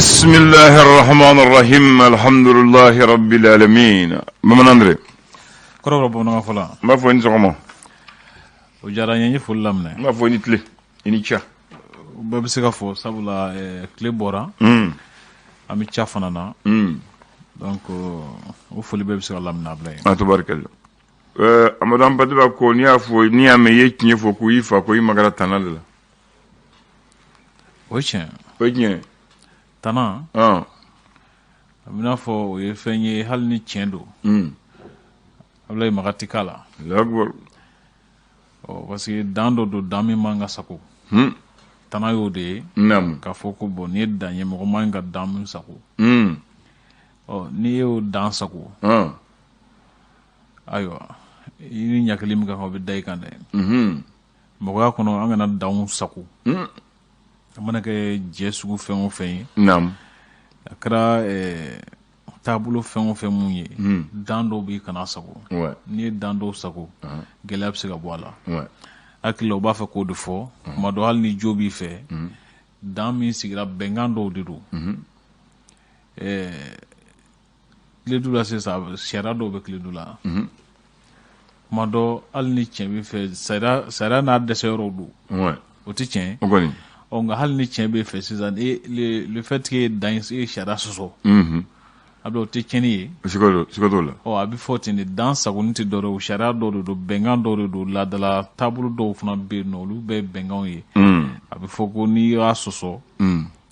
Bismillahi rahmani rahim alhamdulillahi rabbil alamin. Bamanan Andre. Kɔrɔ bamanankan fɔla. N b'a fɔ i ni sɔgɔma. O diyara n ye, n ye foli laminɛ. N b'a fɔ i ni tile, i ni ca. O bɛɛ bɛ se ka fɔ sabula tile bɔra. An bɛ ca fana na. Donc o foli bɛɛ bɛ se ka laminɛ a bila yen. A tabarikalla. Amadu Hampâté Bâ ko n'i y'a fɔ, n'i y'a mɛn i ye tiɲɛ fɔ ko i fa ko i magara tana de la. O ye tiɲɛ. O ye tiɲɛ. Tana. A bɛ n'a fɔ o ye fɛn ye, hali ni tiɲɛ don. Abulayi, maga tɛ k'a la. Allahu akbar. Ɔ, parce que dan dɔ don, dan min man ka sago. Tana y'o de ye. K'a fɔ ko bon, nin ye dan ye, mɔgɔ man ka dan min sago. Ɔ, n'i y'o dan sago. Ayiwa, i ni ɲakili min ka kan, o bɛ da i kan dɛ. Mɔgɔya kɔnɔ, an kana danw sago. A mana kɛ jɛ sugu fɛn o fɛn ye. A kɛra taabolo fɛn o fɛn mun ye. Dan dɔw b'i kana sago. N'i ye dan dɔw sago, gɛlɛya bɛ se ka bɔ a la. Hakili la, u b'a fɛ k'o de fɔ. Tuma dɔ, hali ni jo b'i fɛ, dan min sigira, bɛnkan dɔw de don. Kiledu la sisan, sariya dɔw bɛ kiledu la. Tuma dɔ, hali ni tiɲɛ b'i fɛ, sariya n'a dɛsɛ yɔrɔw don. O tɛ tiɲɛ ye. O kɔni. Ɔ, nka hali ni tiɲɛ b'i fɛ sisan, le fait que dan e ye sariya sɔsɔ. A bɛ, o tɛ tiɲɛni ye. Siga t'o la. Ɔ, a bɛ fɔ ten de, dan sagoni tɛ dɔwɛrɛ ye, sariya dɔw de don, bɛnkan dɔw de don, laadala taabolo dɔw fana bɛ yen nɔ, olu bɛɛ ye bɛnkanw ye. A bɛ fɔ ko n'i y'a sɔsɔ.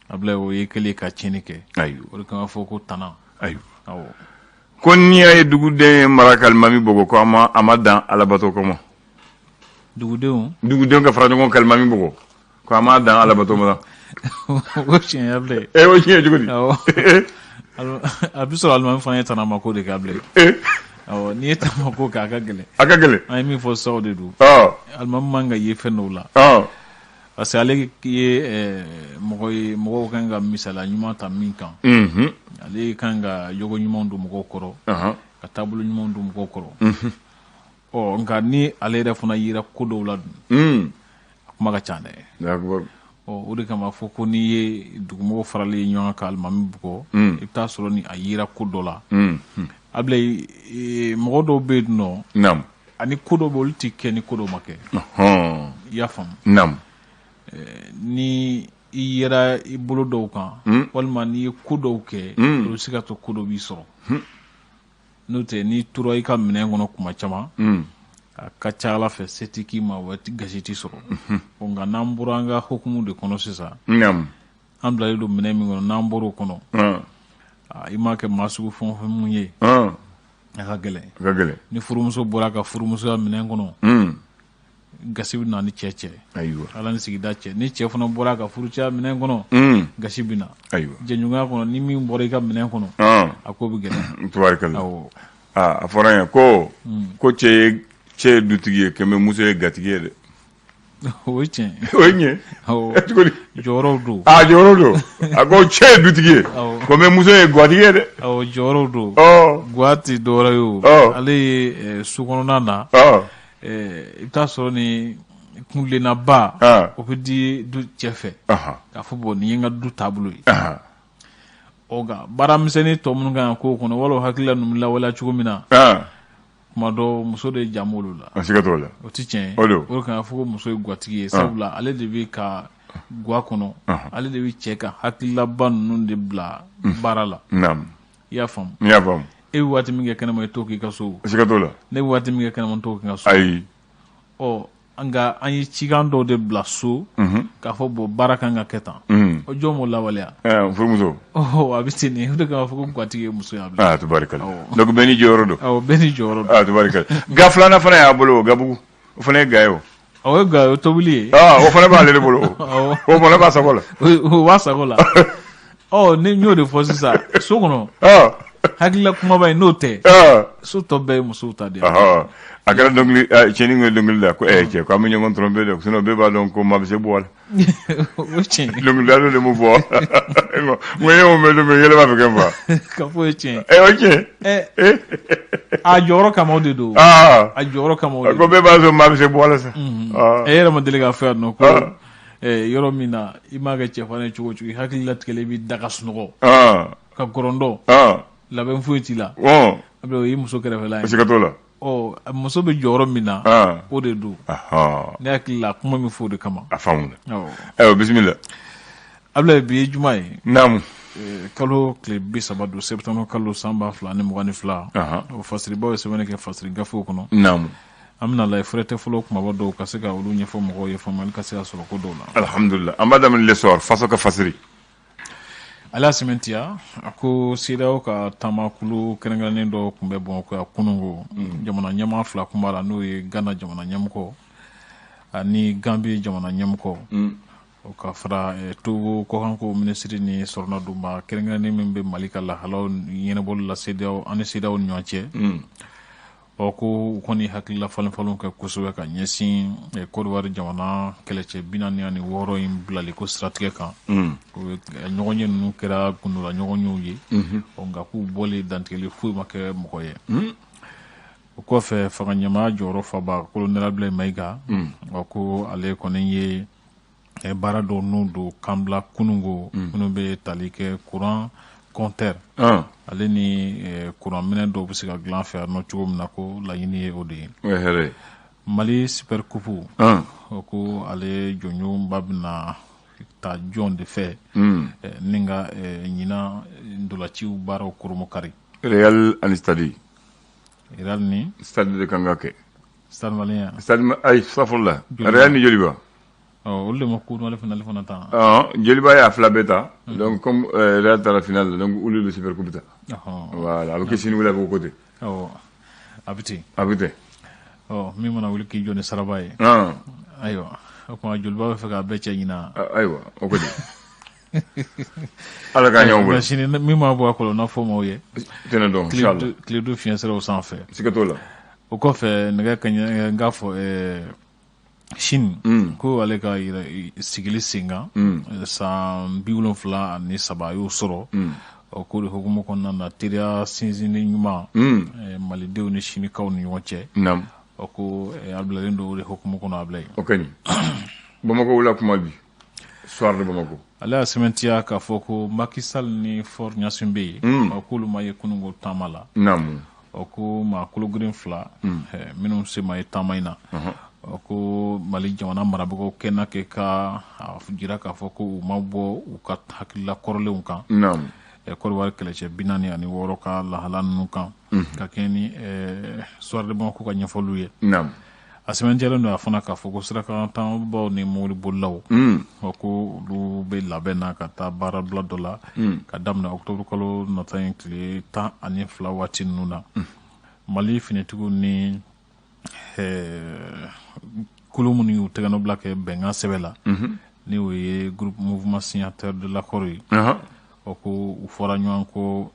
Abulayi, o ye kɛlen ka tiɲɛni kɛ. Ayiwa. O de kama fɔ ko tana. Ayiwa. Awɔ. Ko n'i y'a ye duguden ye mara ka alimami bugɔ, ko a ma dan alabato kama. Dugudenw. Dugudenw ka fara ɲɔgɔn ka alimami bugɔ, ko a ma dan alabato ma. O tiɲɛ ye, Abulayi. E, o tiɲɛ cogo di? Awɔ. A bɛ sɔrɔ alimami fana ye tanamako de kɛ, Abulayi. Awɔ, n'i ye tanamako kɛ, a ka gɛlɛn. A ka gɛlɛn. An ye min fɔ sisan, o de don. Alimami man ka ye fɛn dɔw la. Parce que ale ye mɔgɔ ye, mɔgɔw kan ka misaliya ɲuman ta min kan. Ale kan ka jogo ɲuman don mɔgɔw kɔrɔ. Ka taabolo ɲuman don mɔgɔw kɔrɔ. Ɔ, nka ni ale yɛrɛ fana yera ko dɔw la dun, a kuma ka ca dɛ. Ɔ, o de kama fɔ ko n'i ye dugumɔgɔw faralen ɲɔgɔn kan alimami bugɔ, i bɛ taa sɔrɔ ni a yera ko dɔ la. Abulayi, mɔgɔ dɔw bɛ yen nɔ. Ani ko dɔw bɛ, olu tɛ kɛ ni ko dɔw ma kɛ. I y'a faamu? Ni i yera i bolo dɔw kan, walima n'i ye ko dɔw kɛ, o bɛ se ka to ko dɔ b'i sɔrɔ. N'o tɛ, n'i tora i ka minɛn kɔnɔ kuma caman, a ka ca Ala fɛ, se tɛ k'i ma wa gasi t'i sɔrɔ. Nka n'an bɔra an ka hukumu de kɔnɔ sisan, an bilalen don minɛn min kɔnɔ, n'an bɔra o kɔnɔ, i m'a kɛ maa sugu fɛn o fɛn mun ye, a ka gɛlɛn. A ka gɛlɛn. Ni furumuso bɔra ka furumusoya minɛn kɔnɔ, gasi bɛ na ni cɛ cɛ. Ala ni sigida cɛ. Ni cɛ fana bɔra ka furucɛya minɛn kɔnɔ, gasi bɛ na. Jɛɲɔgɔnya kɔnɔ, ni min bɔra i ka minɛn kɔnɔ, a ko bɛ gɛlɛya. Tabarikala. Awɔ. A fɔra n ye ko cɛ ye dutigi ye, kɛmɛ muso ye gatigi ye dɛ. O ye tiɲɛ. O ye tiɲɛ. Awɔ. Cogo di? Jɔyɔrɔw don. A jɔyɔrɔ don. A ko cɛ ye dutigi ye. Ko mɛ muso ye gatigi ye dɛ. Awɔ, jɔyɔrɔw don. Ga tɛ dɔwɛrɛ ye o. Ale ye so kɔnɔna na. I bɛ taa sɔrɔ ni kuntilennaba, o bɛ di du cɛ fɛ. K'a fɔ bon, nin ye n ka du taabolo ye. Ɔ, nka baaramisɛnnin tɔ minnu kan ka k'o kɔnɔ, wala hakilila ninnu bɛ lawaleya cogo min na, tuma dɔ, muso de jan b'olu la. Siga t'o la. O tɛ tiɲɛ ye. O don. O de kan fɔ ko muso ye gatigi ye, sabula ale de bɛ ka ga kɔnɔ, ale de bɛ cɛ ka hakililaba ninnu de bila baara la. I y'a faamu? N y'a faamu. E bɛ waati min kɛ kɛnɛma, i t'o k'i ka so. Siga t'o la. Ne bɛ waati min kɛ kɛnɛma, n t'o kɛ n ka so. Ayi. Ɔ, nka an ye cikan dɔw de bila so, k'a fɔ bon, baara kan ka kɛ tan. O jɔn m'o lawaleya? Furumuso. Ɔ, a bɛ ten de. O de kama fɔ ko gatigi ye muso ye, a bila. Aa, tabarikala. Donc bɛɛ n'i jɔyɔrɔ don. Awɔ, bɛɛ n'i jɔyɔrɔ don. Aa, tabarikala. Ga filanan fana y'a bolo, gabugu. O fana ye ga ye o. O ye ga, o ye tobili ye. Aa, o fana b'ale de bolo. O fana b'a sago la. O b'a sago la. Ɔ, ni n y'o de fɔ sisan, so kɔnɔ, hakilila kumaba in, n'o tɛ, so tɔ bɛɛ ye musow ta de ye. A kɛra dɔnkili cɛnin ye dɔnkili la ko cɛ, ko an bɛ ɲɔgɔn tromper dɛ, sinon bɛɛ b'a dɔn ko maa bɛ se bɔ la. O tiɲɛ. Dɔnkilida dɔ de m'o fɔ. N ko e y'o mɛn don min, yɛlɛ b'a fɛ kɛ n fa. Ka fɔ o ye tiɲɛ. O ye tiɲɛ. A jɔyɔrɔ kama o de don. A jɔyɔrɔ kama o de don. Ko bɛɛ b'a dɔn maa bɛ se bɔ la sa. E yɛrɛ ma deli k'a fɔ yan nɔ ko Yɔrɔ min na i m'a kɛ cɛfarin ye cogo o cogo, i hakili latigɛlen b'i da ka sunɔgɔ ka gɔrɔndɔ, labɛn foyi t'i la, o y'i muso kɛrɛfɛla ye. Siga t'o la. Ɔ, muso bɛ jɔyɔrɔ min na, o de don. Ne hakili la, kuma min fɔ, o de kama. A faamuna. Ayiwa, bisimila. Abulayi, bi ye juma ye. Naamu. Kalo tile 30 don, septembre kalo, san 2022. O fasiribaw ye sɛbɛnni kɛ fasiri gafew kɔnɔ. Naamu. An bɛna lajɛ fɛrɛtɛ fɔlɔ kumaba dɔw ka se ka olu ɲɛfɔ mɔgɔw ye, faamuyali ka se ka sɔrɔ ko dɔw la. Alhamdulillah, an b'a daminɛ L'Essor, faso ka fasiri. Ale y'a sɛmɛntiya a ko CEDEAO ka taamakulu kɛrɛnkɛrɛnnen dɔ tun bɛ Bamakɔ yan kununko. Jamana ɲɛmaa fila tun b'a la, n'o ye Ghana jamana ɲɛmɔgɔ ani Gambie jamana ɲɛmɔgɔ, o ka fara Togo kɔkanko minisiri ni sɔrɔnadonba kɛrɛnkɛrɛnnen min bɛ Mali ka lahalaw ɲɛnabɔli la CEDEAO ani CEDEAO ni ɲɔgɔn cɛ. Ɔ, ko u kɔni hakilila falenfalenw kɛ kosɛbɛ ka ɲɛsin Côte d'Ivoire jamana kɛlɛcɛ 46 in bilali ko siratigɛ kan. Ɲɔgɔnye ninnu kɛra gundola ɲɔgɔnyew ye, ɔ, nka k'u bɔlen, dantigɛli foyi ma kɛ mɔgɔ ye. O kɔfɛ, fanga ɲɛmaa jɔyɔrɔ faba, colonel Abdoulaye Maïga, ɔ, ko ale kɔni ye baara dɔw n'u don kanbila kunungo, minnu bɛ tali kɛ courant compteur, ale ni courant minɛ dɔw bɛ se ka dilan fɛ yan nɔ cogo min na, ko laɲini ye o de ye. Mali Super Coupe, o ko ale jɔnjɔnba bɛna ta jɔn de fɛ ni ka ɲinan ntolaciw baaraw koromokari? Real ani Stade. Real ni Stade de kan ka kɛ. Stade Malien. Stade, ayi, safurula, Real ni Joliba. Olu de ma coupe du Mali finale fana ta. Joliba y'a fila bɛɛ ta, donc comme Real taara finale la, donc olu bɛ Super Coupe ta. Voilà, a bɛ kɛ sini wula, a bɛ ko ten. A bɛ ten. A bɛ ten. Ɔ, min mana wuli k'i jɔ ni saraba ye. Ayiwa, o tuma Joliba bɛ fɛ k'a bɛɛ cɛ ɲinan. Ayiwa, o kɔni, Ala k'a ɲɛ u bolo. Sini min ma bɔ a kɔlɔn na fɔ maaw ye. Tɛnɛ dɔn, inchallah. Tile du fiɲɛ siraw sanfɛ. Siga t'o la. O kɔfɛ, nɛgɛ kaɲɛ n k'a fɔ Chine, ko ale ka yɛrɛ sigili sen kan san 73, a y'o sɔrɔ. Ɔ, ko de hukumu kɔnɔna na, teriya sinsinni ɲuman malidenw ni sinikaw ni ɲɔgɔn cɛ, ɔ, ko a bilalen don o de hukumu kɔnɔ, a bila yen. O ka ɲi. Bamakɔ wula kuma bi, Soir de Bamako. Ale y'a sɛmɛntiya k'a fɔ ko Macky Sall ni Faure Gnassingbé yen, ɔ, k'olu ma ye kununko taama la. Ɔ, ko maa kologirin fila minnu se ma ye taama in na, ɔ, ko Mali jamana marabagaw kɛnɛ kɛ ka a jira k'a fɔ ko u ma bɔ u ka hakilila kɔrɔlenw kan Côte d'Ivoire kɛlɛcɛ 46 ka lahala ninnu kan, ka kɛɲɛ ni Soir de Bamako ka ɲɛfɔliw ye. A sɛmɛntiyalen don a fana k'a fɔ ko sirakantanbaw ni mobilibolilaw, ɔ, ko olu bɛ labɛn na ka taa baarabila dɔ la ka daminɛ octobre kalo nata in tile 12 waati ninnu na. Mali finitigiw ni kulu minnu y'u tɛgɛnɔbila kɛ bɛnkan sɛbɛn la, ni o ye groupe mouvement signataire de l'accord ye, ɔ, ko u fɔra ɲɔgɔn kɔ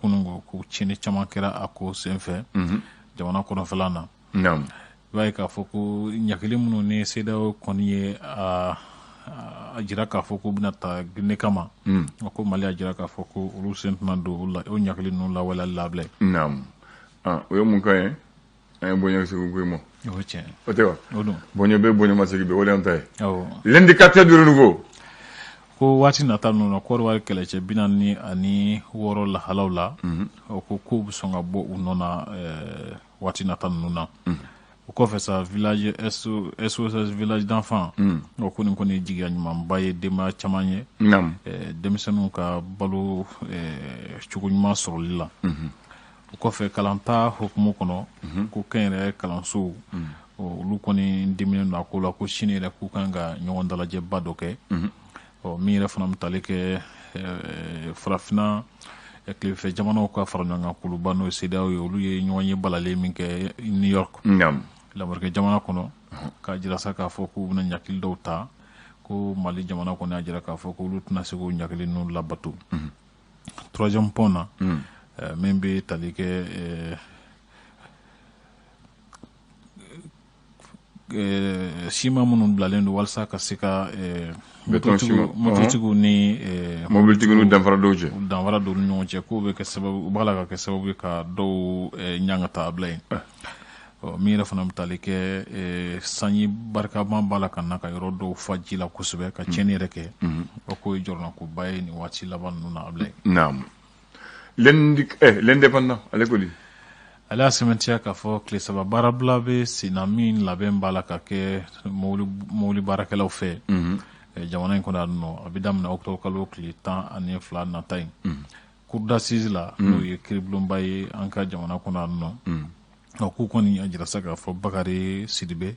kununko, ko tiɲɛni caman kɛra a ko senfɛ jamana kɔnɔfɛla na. I b'a ye k'a fɔ ko ɲagili minnu ni CEDEAO kɔni ye a jira k'a fɔ k'u bɛna ta Guinée kama, ko Mali y'a jira k'a fɔ ko olu sen tɛna don o ɲagili ninnu lawaleyali la bilen. Naamu, o ye mun kan ye? An ye bonya segu ko ma. O tiɲɛ. O tɛ wa? O don. Bonya bɛ, bonya ma segi bɛ, o de y'an ta ye. L'indicateur du renouveau. Ko waati nata ninnu na, Côte d'Ivoire kɛlɛcɛ 46 lahalaw la, o ko k'u bɛ sɔn ka bɔ u nɔ na waati nata ninnu na. O kɔfɛ sa, village SOS village d'enfants, o ko nin kɔni ye jigiya ɲumanba ye denbaya caman ye denmisɛnninw ka balo cogo ɲuman sɔrɔli la. O kɔfɛ, kalanta hukumu kɔnɔ, ko kɛnyɛrɛye kalansow, olu kɔni diminen don a ko la, ko sini yɛrɛ k'u kan ka ɲɔgɔn dalajɛba dɔ kɛ. Ɔ, min yɛrɛ fana bɛ tali kɛ farafinna tilefɛ jamanaw ka fara ɲɔgɔn kan kuluba, n'o ye CEDEAO ye, olu ye ɲɔgɔn ye balalen min kɛ New York, lamɛrikɛ jamana kɔnɔ, k'a jira sa k'a fɔ k'u bɛna ɲakili dɔw ta, ko Mali jamana kɔni y'a jira k'a fɔ k'olu tɛna se k'o ɲakili ninnu labato. Troisième pont na, min bɛ tali kɛ siman minnu bilalen don walasa ka se ka mototigiw ni mobilitigiw danfara dɔw cɛ, danfara dɔw ni ɲɔgɔn cɛ, k'o bɛ kɛ sababu, u b'a la ka kɛ sababu ye ka dɔw ɲangata a bila yen. Min yɛrɛ fana bɛ tali kɛ sanji barikama b'a la ka na ka yɔrɔ dɔw fa ji la kosɛbɛ ka tiɲɛni yɛrɛ kɛ, o k'o ye jɔrɔnakoba ye nin waati laban ninnu na, Abulayi. Naamu. L'Indépendant, ale ko di? Ale y'a sɛmɛntiya k'a fɔ tile 3 baarabila bɛ sen na min labɛn b'a la ka kɛ mobili baarakɛlaw fɛ jamana in kɔnɔ yan nɔ. A bɛ daminɛ octobre kalo tile 12 nata in. Cour d'assises la, n'o ye kiiribulonba ye an ka jamana kɔnɔ yan nɔ, ɔ k'u kɔni a jira sa k'a fɔ Bakari Sidibe,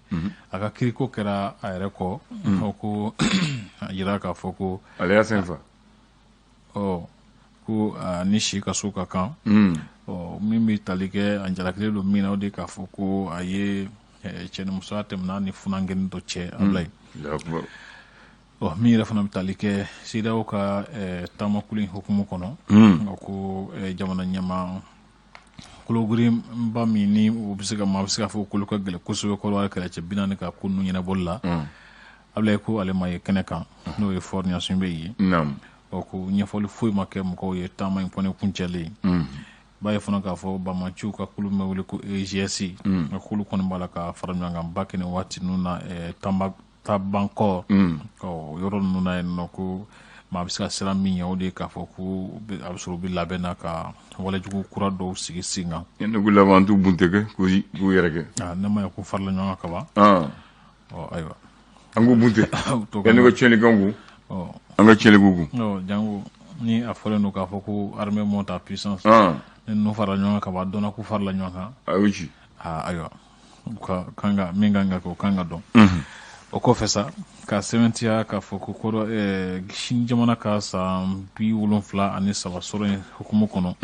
a ka kiiriko kɛra a yɛrɛ kɔ. Ɔ ko a jira k'a fɔ ko ale y'a sen fa. Ɔ ko ni si kaso ka kan. Ɔ min bɛ tali kɛ a jalakilen don min na, o de k'a fɔ ko a ye cɛnimusoya tɛmɛna ni funankɛnin dɔ cɛ, Abulayi. Ɔ min yɛrɛ fana bɛ tali kɛ CEDEAO ka taamakulu in hukumu kɔnɔ, ko jamana ɲɛmaa kologirinba min ni u bɛ se ka maa bɛ se k'a fɔ k'olu ka gɛlɛn kosɛbɛ Kɔdiwari kɛlɛcɛ 40 ka ko ninnu ɲɛnabɔli la, Abulayi, ko ale ma ye kɛnɛ kan, n'o ye Faure Gnassingbé ye. Ɔ ko ɲɛfɔli foyi ma kɛ mɔgɔw ye taama in kɔni kuncɛlen. B'a ye fana k'a fɔ bamaciw ka kulu min bɛ wele ko EGS, k'olu kɔni b'a la ka fara ɲɔgɔn kan ba kɛ nin waati ninnu na Tabankɔ ɔ yɔrɔ ninnu na yen nɔ, ko maa bɛ se ka siran min ɲɛ, o de ye k'a fɔ ko a bɛ sɔrɔ u bɛ labɛn na ka walejugu kura dɔw sigi sen kan. Ne ko laban t'u bunte kɛ k'u yɛrɛ kɛ. Ne ma ye ko farala ɲɔgɔn kan kaban. Ɔ ayiwa. An k'u bunte. Yanni ka tiɲɛni k'an kun. An ka tiɲɛni k'u kun. Jango ni a fɔlen don k'a fɔ ko armée monte en puissance. Ni ninnu farala ɲɔgɔn kan kaban, a dɔnna k'u farala ɲɔgɔn kan. A y'o ci. Ayiwa, u ka kan ka min kan ka kɛ, o kan ka dɔn. O kɔfɛ sa, ka sɛbɛntiya k'a fɔ ko kɔrɔ Sini jamana ka san 73 sɔrɔ in hukumu kɔnɔ,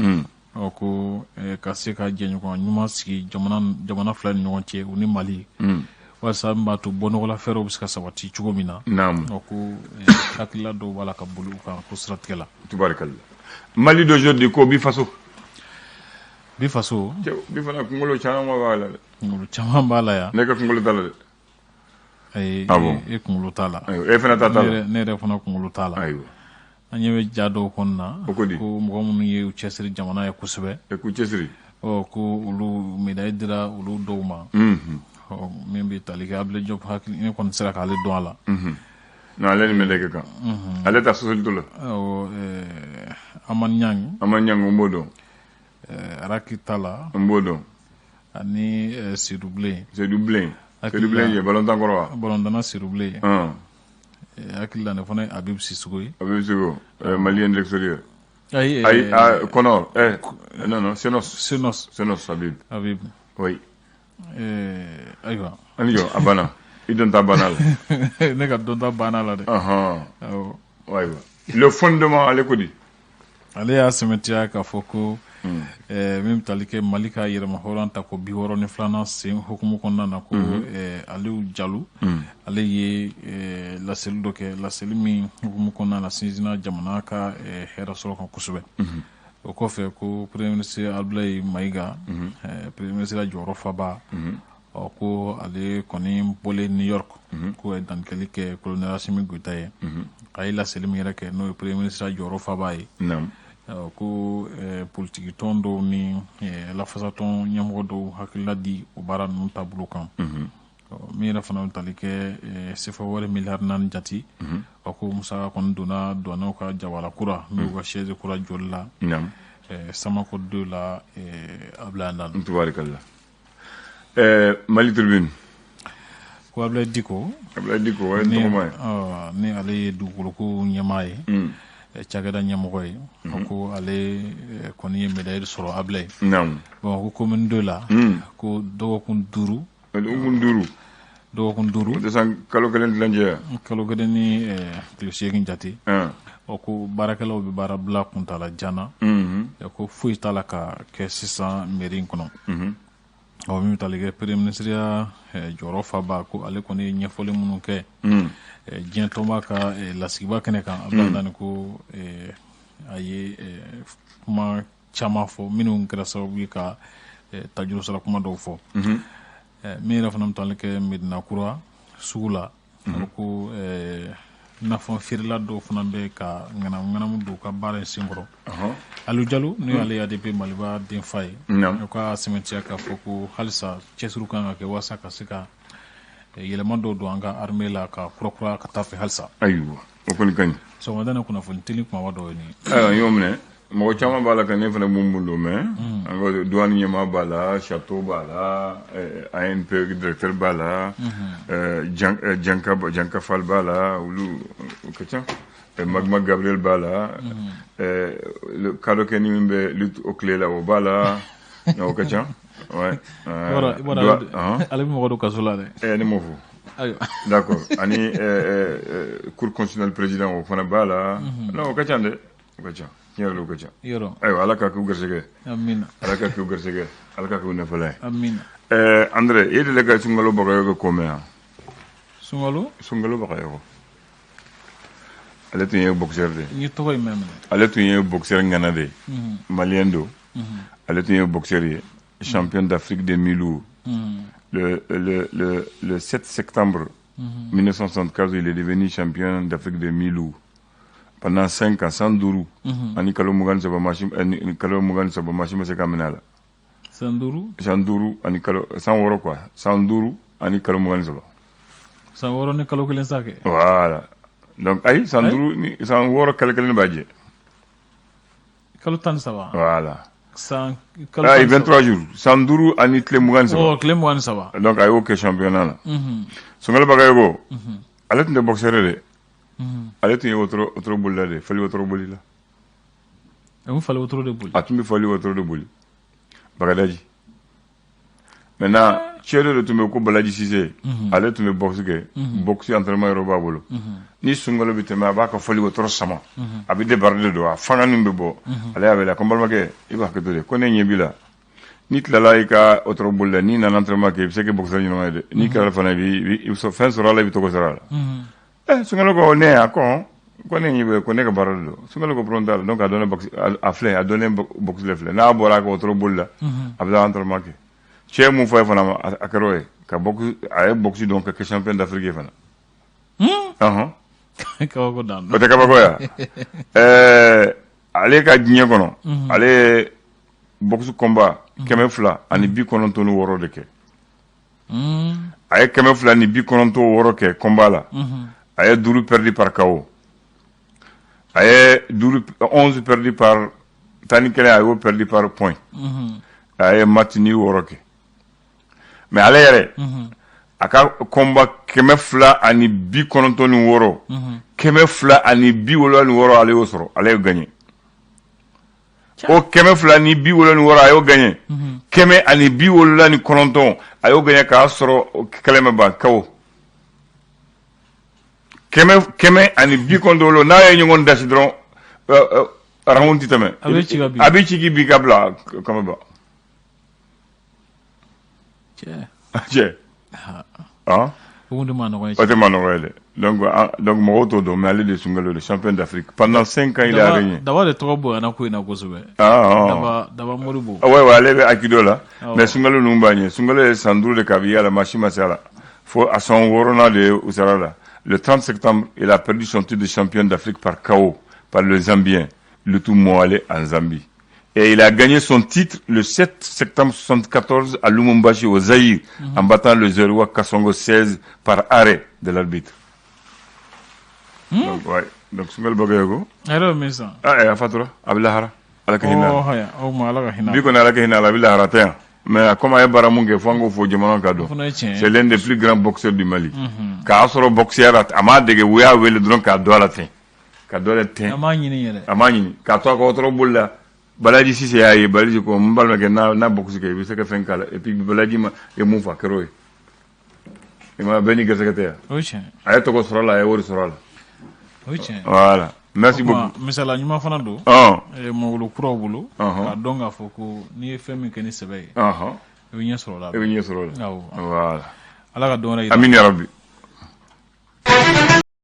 ɔ ko ka se ka jɛɲɔgɔn ɲuman sigi jamana fila ni ɲɔgɔn cɛ, u ni Mali, walasa min b'a to bɔnɔgɔla fɛɛrɛw bɛ se ka sabati cogo min na. Ɔ ko hakilila dɔw b'a la ka boli u kan ko siratigɛ la. Tubarikalla. Mali d'aujourd'hui ko bi faso. Bi faso. Bi fana kunkolo caman b'a la dɛ. Kunkolo caman b'a la yan. Ne ka kunkolo t'a la dɛ. Ayi, e kunkolo t'a la. E fana ta t'a la. Ne yɛrɛ fana kunkolo t'a la. Ayiwa. An ɲɛ bɛ ja dɔw kɔnɔna na. O ko di? Ko mɔgɔ minnu ye u cɛsiri jamana ye kosɛbɛ. E k'u cɛsiri. Ɔ ko olu médaille dira olu dɔw ma. Ɔ min bɛ tali kɛ Abdoulaye Diop, hakili ne kɔni sera k'ale dɔn a la. Non, ale ni médaille ka kan. Ale ta sosoli to la. Awɔ, Amani Niang. Amani Niang, n b'o dɔn. Araki t'a la. N b'o dɔn. Ani Seydou Bilen. Seydou Bilen. Seydou Bilen ye balontan kɔrɔ wa? Balontanna Seydou Bilen. Hakili la ne fana ye Habib Sissoko ye. Habib Sissoko, Malien de l'extérieur. Ayi. Ayi, Kɔnɔ, non non, Senos. Senos. Senos Habib. Habib. Oui. Ayiwa. Ani jɔ, a banna. I dɔn ta banna la. Ne ka dɔn ta banna la dɛ. Awɔ. Ayiwa. Le Fondement, ale ko di? Ale y'a sɛmɛntiya k'a fɔ ko min bɛ tali kɛ Mali ka yɛrɛmahɔrɔnya ta ko 62nan sen hukumu kɔnɔna na, ko Aliou Diallo, ale ye laseli dɔ kɛ, laseli min hukumu kɔnɔna na sinsinna jamana ka hɛrɛ sɔrɔ kan kosɛbɛ. O kɔfɛ ko premier ministre Abdoulaye Maïga, premier ministre jɔyɔrɔ faba, ɔ ko ale kɔni bɔlen New York, ko ye dantigɛli kɛ colonel Assimi Goïta ye. A ye laseli min yɛrɛ kɛ, n'o ye premier ministre jɔyɔrɔ faba ye, ko politiki tɔn dɔw ni lafasatɔn ɲɛmɔgɔ dɔw hakilila di o baara ninnu taabolo kan. Min yɛrɛ fana bɛ tali kɛ sefa wari miliyari 4 jate, ɔ ko musaka kɔni donna douanew ka jabala kura, n'o ka siège kura jɔli la Samako 2 la, Abdoulaye Ndane. Tubarikalla. Mali Tribune. Ko Abdoulaye Dicko. Abdoulaye Dicko, o ye tɔgɔma ye. Ni ale ye dugukoloko ɲɛmaa ye, cakɛda ɲɛmɔgɔ ye, ko ale kɔni ye médaille sɔrɔ, Abdoulaye. Bon, ko commune 2 la, ko dɔgɔkun 5. Dɔgɔkun 5. Dɔgɔkun 5. O tɛ san kalo kelen tilancɛ ye. Kalo kelen ni tile 8 jate. Ɔ ko baarakɛlaw bɛ baara bila kuntaala jan na. Ko foyi t'a la ka kɛ sisan mairie in kɔnɔ. Ɔ min bɛ tali kɛ premier ministre ya jɔyɔrɔ faba, ko ale kɔni ye ɲɛfɔli minnu kɛ diɲɛ tɔnba ka lasigiba kɛnɛ kan, Abdoulaye Ndane, ko a ye kuma caman fɔ minnu kɛra sababu ye ka tajuru sara kuma dɔw fɔ. Min yɛrɛ fana bɛ tali kɛ Medina Kura sugu la, ko Nafɛn feerela dɔw fana bɛ ka ŋanamu don u ka baara in senkɔrɔ. Aliou Diallo n'o y'ale ADP Maliba denfa ye, o ka sɛmɛntiya k'a fɔ ko halisa cɛsiri kan ka kɛ walasa ka se ka yɛlɛma dɔw don an ka armée la ka kurakura ka taa fɛ halisa. Ayiwa, o kɔni ka ɲi. Sɔgɔmada in na, kunnafoni teli kumaba dɔw ye nin ye. Ayiwa, n y'o minɛ. Mɔgɔ caman b'a la ka ne fana mun don, mais an ka douane ɲɛmaa b'a la, château b'a la, ANP directeur b'a la, Janka Janka Fall b'a la, olu o ka ca. Magma Gabriel b'a la, kadɔkɛni min bɛ lutte au clé la, o b'a la, o ka ca. Ouais. I b'a dɔn, ale bɛ mɔgɔ don kaso la dɛ. Ne m'o fɔ. Ayiwa. D'accord. Ani cour constitutionnelle président, o fana b'a la. Non, o ka ca dɛ. O ka ca. Tiɲɛ yɛrɛ la, o ka ca. Yɔrɔ. Ayiwa, Ala ka k'u garisɛgɛ. Amina. Ala ka k'u garisɛgɛ. Ala ka k'u nafalan ye. Amina. André, e delila ka Sunkalo Bagayogo ko mɛn wa? Sunkalo? Sunkalo Bagayogo. Ale tun ye boxeur de ye. N ye tɔgɔ in mɛn minɛ. Ale tun ye boxeur ŋana de ye. Malien don. Ale tun ye boxeur ye. Champion d'Afrique des mi-lourds. Le 7 septembre 1974, il est devenu champion d'Afrique des mi-lourds. Pendant 5 ans, 105 ani kalo 23, ni kalo 23, maa si ma se ka minɛ a la. San 5? San 5 ani kalo, san 6 quoi. San 5 ani kalo 23. San 6 ni kalo 1 sa kɛ. Voilà. Donc ayi, san 5 ni san 6 kalo 1 b'a jɛ. Kalo 13. Voilà. San kalo Ayi, 23 jours. San 5 ani tile 23. Oh, tile 23. Donc a y'o kɛ championnat la. Sunkalo Bagayogo, ale tun tɛ boxeur ye dɛ. Ale tun ye wotoro bolila de, fali wotoro bolila. A bɛ fali wotoro de boli. A tun bɛ fali wotoro de boli. Bagadaji. Maintenant, cɛ dɔ de tun bɛ ko Balaji Sise, ale tun bɛ boxe kɛ. Boxe entraînement yɔrɔ b'a bolo. Ni Sunkalo bɛ tɛmɛ, a b'a ka fali wotoro sama. A bɛ débarder don, a fanga min bɛ bɔ. Ale y'a wele, a ko n balimakɛ, i b'a hakɛ to de, ko ne ɲɛ b'i la. N'i tilala i ka wotoro boli la, n'i nana entraînement kɛ, i bɛ se ka kɛ boxeur ɲɛnama ye dɛ. N'i kɛra fana, i bɛ fɛn sɔrɔ a la, i bɛ tɔgɔ sɔrɔ a la. Sunkalo ko ne, a ko ko ne ɲɛ bɛ ko ne ka baara de don. Sunkalo ko problème t'a la. Donc a dɔnnen boxe, a filɛ, a dɔnnen boxe la filɛ. N'a bɔra a ka wotoro boli la, a bɛ taa entraînement kɛ. Cɛ ye mun fɔ a ye fana, a kɛra o ye. Ka boxe, a ye boxe dɔn ka kɛ champion d'Afrique ye fana. Ɔhɔn. Kabako dan. O tɛ kabako ye wa? Ale ka diɲɛ kɔnɔ, ale ye boxe combat 296 de kɛ. A ye 296 kɛ combat la. A ye 5 perdu par KO. A ye 5, 11 perdu par 11, a y'o perdu par point. A ye match nul 6 kɛ. Mais ale yɛrɛ, a ka combat 296, 276, ale y'o sɔrɔ, ale y'o gagné. O 276, a y'o gagné. 179, a y'o gagné k'a sɔrɔ kɛlɛ ma ban, KO. 197, n'a ye ɲɔgɔn dasi dɔrɔn, round tɛ tɛmɛ. A bɛ ci ka bin. A bɛ ci k'i bin ka bila kama ban. Cɛ. Cɛ. Ah. O kun tɛ maa nɔgɔ ye. O tɛ maa nɔgɔ ye dɛ. Donc mɔgɔw t'o dɔn, mais ale de ye Sunkalo le champion d'Afrique. Pendant 5 ans, il a régné. Daba de tɔgɔ bonyana ko in na kosɛbɛ. Ah, ah. Daba Modibo. Ah, ouais, ale bɛ Aikido la. Mais Sunkalo ninnu b'a ɲɛ. Sunkalo ye san 5 de kɛ, a bɛ yala, maa si ma se a la. Fo a san 6nan de u sera la. Le 30 septembre, il a perdu son titre de champion d'Afrique par KO par le Zambien Lutu Moale en Zambie. Et il a gagné son titre le 7 septembre 1974 à Lumumbashi au Zaïre en battant le Zaïrois Kassongo 16 par arrêt de l'arbitre. Donc, ouais. Donc, Sunkalo Bagayogo. A yɛrɛ bɛ min san? Ah, a fatura. A bɛ lahara. Ala ka hinɛ a la. Oh, haya. O tuma Ala ka hinɛ a la. Bi kɔni, Ala ka hinɛ a la, a bɛ lahara tɛ yan. Mais comme a ye baara mun kɛ, fo an k'o fɔ jamana ka dɔn. O fana ye tiɲɛ ye. C'est l'un des plus grands boxeurs du Mali. K'a sɔrɔ boxeur la, a m'a dege, u y'a wele dɔrɔn k'a don a la ten. Ka don a la ten. A m'a ɲini yɛrɛ. A m'a ɲini. K'a to a ka wotoro boli la, Balaji Sise y'a ye, Balaji ko n balimakɛ, n'a boxe kɛ, i bɛ se ka fɛn k'a la. Et puis Balaji ma ye mun fɔ, a kɛra o ye. I ma bɛɛ n'i garisɛgɛ tɛ yan. O ye tiɲɛ ye. A ye tɔgɔ sɔrɔ a la, a ye wari sɔrɔ a la. O ye tiɲɛ ye. Voilà. Merci beaucoup. Misala ɲuman fana don. Mɔgɔ kuraw bolo. K'a dɔn k'a fɔ ko n'i ye fɛn min kɛ ni sɛbɛ ye, i bɛ ɲɛ sɔrɔ o la. I bɛ ɲɛ sɔrɔ o la. Awɔ. Voilà. Ala ka dɔn wɛrɛ yira. Amin ya Rabbi.